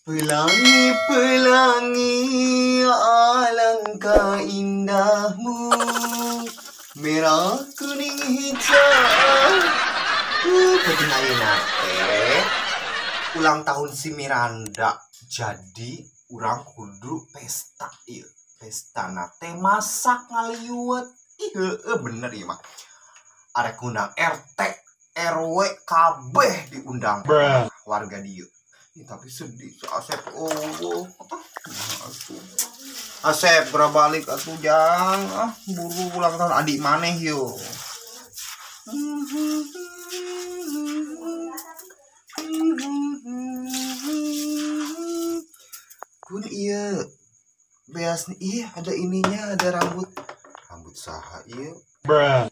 Pelangi-pelangi, alangkah indahmu, merah, kuning, hijau. Penting ayeuna teh ulang tahun si Miranda, jadi urang kudu pesta ieu. Pesta teh masak ngaliwet. Ih, heueuh bener ieu mah. Arek ngundang RT, RW, kabeh diundang warga dieu. Ih, tapi sedih si Asep. Oh, Asep geura balik atuh jang. Ah, buru ulang tahun adik maneh yo. Kun iya beas nih, iya ada ininya, ada rambut. Rambut saha ieu? Ah,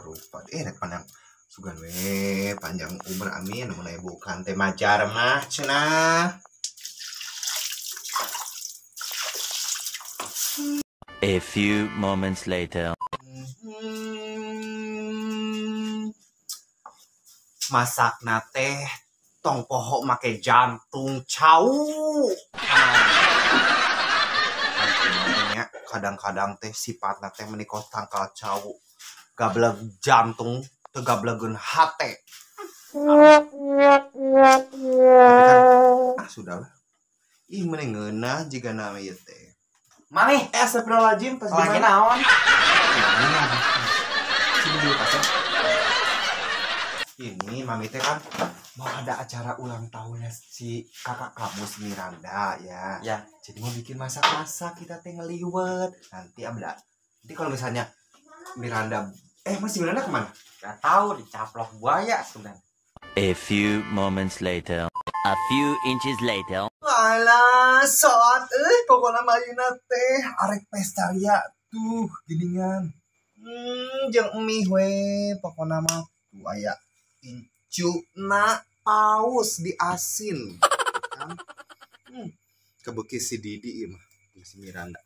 rupa. Rek pandang sugan we panjang umur amin mun aya bukan teh majar mah cenah. A few moments later. Masak teh tong poho make jantung cau. Kadang-kadang teh sifatna teh menikos tangkal cau. Gableg jantung teu gablegeun hate. Tapi kan ah sudahlah. Ih meni ngeunah jigana ieu teh. Mami, astagfirullahaladzim, pas lagi gimana? Naon? Sini dulu, Kasep. Ini Mami teh kan mau ada acara ulang tahunnya si kakak kamu si Miranda ya. Ya. Jadi mau bikin masak-masak kita teh ngeliwet. Nanti abda. Nanti kalau misalnya Miranda masih Miranda kemana? Gak tahu, dicaplok buaya sudah. A few moments later. A few inches later. Alah, soat pokoknya mayuna teh arek pesta ria tuh geningan. Jeung mie we pokokna mah tuh aya incuna paus diasin. Kan? Kebeki si Didi ieu mah, si Miranda.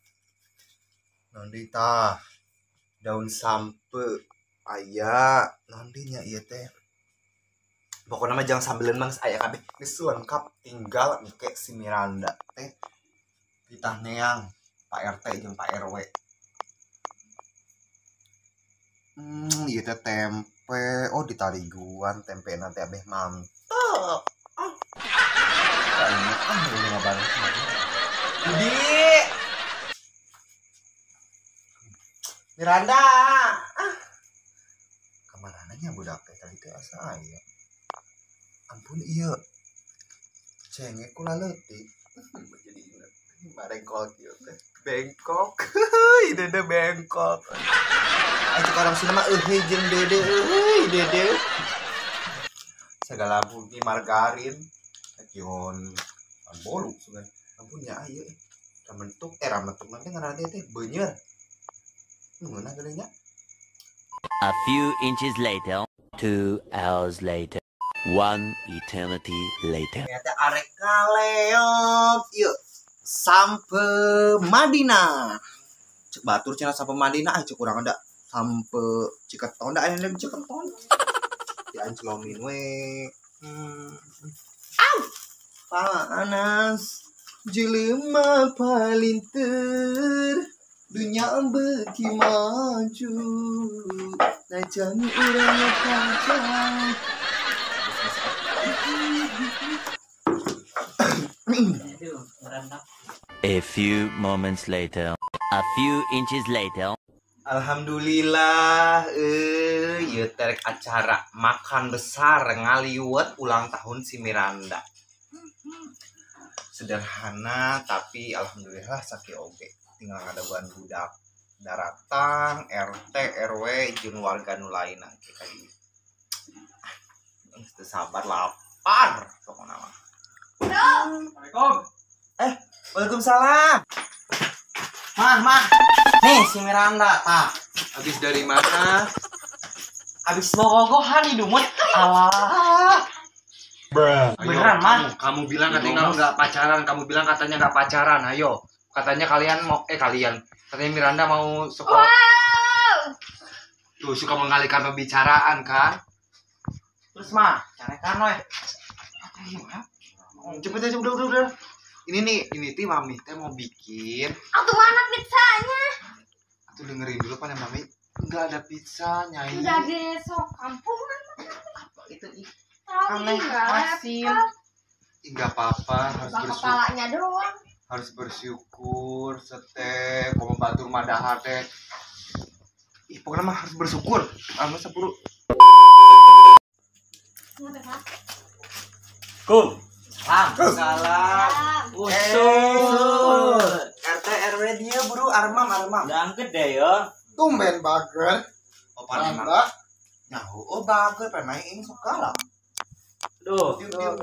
Naon deui tah? Daun sampe aya, naon deui nya ieu teh? Pokoknya mah jangan sambilan mang aya kabeh geus lengkap tinggal engke si Miranda teh ditah neang Pak RT jeung Pak RW. Ieu teh tempe, oh ditariguan tempe nanti abeh mantep. Ah. Kayaknya ini ngabareng. Didi. Miranda. Ah. Kamana nya budak teh tadi teh asa aya. Ampun iya cengek kula leutik. Jadi inget barengkol kieu teh bengkok. Ih dede bengkok. Ai cek orang Sunda mah eueuh jeung dede eueuh dede. Segala bumi margarin kion bolu sugan. Ampun nya ieu ramentuk ramentuk nanti ngaranna teh beunyer. Ngeunah geuning nya. A few inches later, 2 hours later. One eternity later. Ternyata arek kaleot yuk sampe Madinah. Cek batur cenah sampe Madinah, ah cek urang ada sampe Ciketon da aya di Ciketon. Dianclomin we. Au! Panas jelema palinter dunya beuki maju. Najan urang pacar. A few moments later. A few inches later. Alhamdulillah, ieu terek acara makan besar ngaliwet ulang tahun si Miranda. Sederhana tapi alhamdulillah sakieu oge. Tinggal ngadaguan budak daratang, RT, RW jeung warga nu lainna kita ieu. Geus teu sabar lapar pokona mah. Assalamualaikum. Waalaikumsalam. Mah. Nih si Miranda tah. Habis dari mana? Habis bogohan di dumut. Alah. Bruh. Beneran, Mah? Kamu bilang katanya nggak pacaran, kamu bilang katanya nggak pacaran. Ayo, katanya kalian mau kalian. Katanya Miranda mau sekolah. Wow. Tuh suka mengalihkan pembicaraan kan? Terus mah, carekan we. Cepet aja udah. Ini nih, ini teh mami teh mau bikin. Atuh mana pizzanya? Atuh dengerin dulu pan mami. Enggak ada pizza, nyai. Udah gesok kampung apa itu ih. Aneh asin. Enggak apa-apa, harus bersyukur. Kepalanya doang. Harus bersyukur, sete, komo batur madahar teh. Ih, pokoknya mah harus bersyukur. Anu sepuluh. Kum. Salam. Salam. Usul. RT RW dia buru armam. Udah gede ya. Tumben bager. Oh, paling nyaho, oh bager pemain ini suka lah. Aduh. Diuk.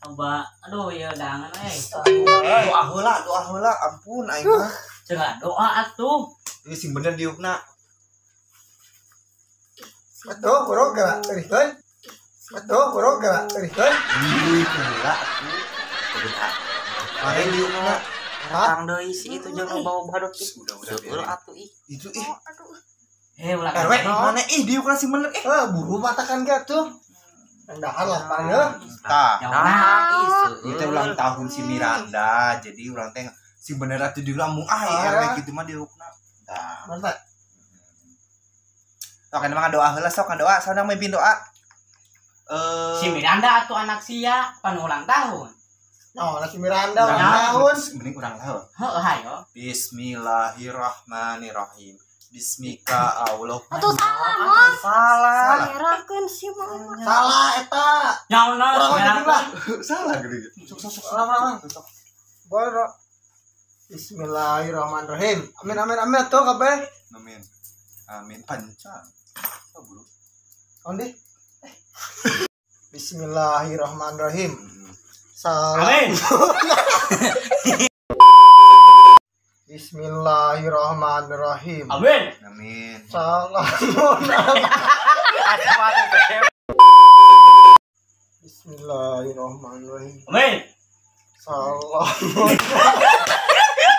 Coba, aduh ya dangan euy. Doa heula, ampun aing mah. Cenah doa atuh. Ini sing bener diukna. Atuh boro gerak terikeun. Atuh boro gerak terikeun. Ih, heula atuh. Mare diukna. Tang deui si itu jeung bau badut. Udah atuh ih. Itu ih. Eh ulah. RW mana ih diukna sing bener ih. Buru matakan ge atuh. Dahar lah panggil. Tah. Nah, itu ulang tahun si Miranda. Jadi ulang teh si bener atuh di lambung ah RW kitu mah diukna. Tah. Mantap. Sok kana mah doa heula sok doa, saudang mimpin doa. Si Miranda atuh anak sia pan ulang tahun. Nah, si Miranda ulang tahun. Mending urang tahun. Heeh, hayo. Bismillahirrahmanirrahim. Bismika Allah. Atuh salah, Mom. Salah. Ngerakeun si Mama. Salah eta. Nyaona salah gede. Sok. Sok. Boro. Bismillahirrahmanirrahim. Amin amin amin atuh kabeh. Amin. Amin panca. Oh, buru. Ondi. Bismillahirrahmanirrahim. Salam. Amin. Bismillahirrahmanirrahim. Amin. Amin. Salam. Bismillahirrahmanirrahim. Amin. Salam.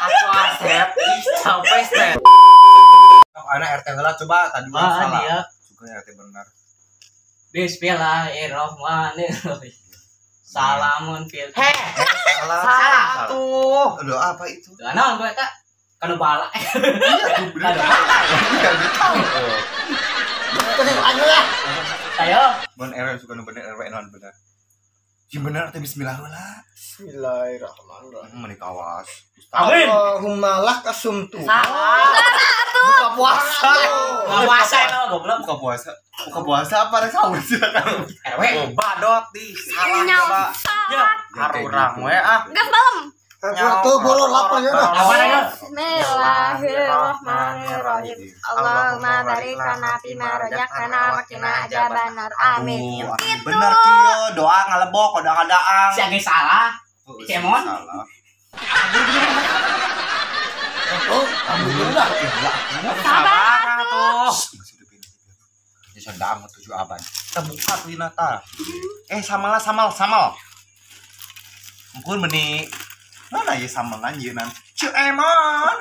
Aku asep ih sampai step. Anak RT heula coba tadi mah salah. Suka RT benar. Bismillahirrahmanirrahim. Salamun fil. Heh, salah tuh. Doa apa itu? Doa naon gua eta? Kanu bala. Iya, tuh bener. Iya, tahu. Terus anu lah. Ayo. Mun RW suka nu bener RW naon bener. Sing bener teh bismillah heula. Bismillahirrahmanirrahim. Meni kawas. Amin. Allahumma lak asumtu. Salah. Buka puasa. Buka puasa itu goblok. Buka puasa. Buka puasa apa rek sahur silakan. RW. Oh, badot di salah coba. Ya, urang we ah. Gas balem. Tuh boro lapar ya dah. Apa nih? Bismillahirrahmanirrahim. Allahumma barik lana fima razaqtana wa qina adzabannar. Amin. Itu bener kieu doa ngalebok koda-kadaang. Si age salah. Cemon. Salah. Oh, alhamdulillah. Sabar tuh. Ini sandaan 7 aban. Kita buka tuh Nata. Samal. Ampun meni. Mana ya samelan yeun. Ceu Emon.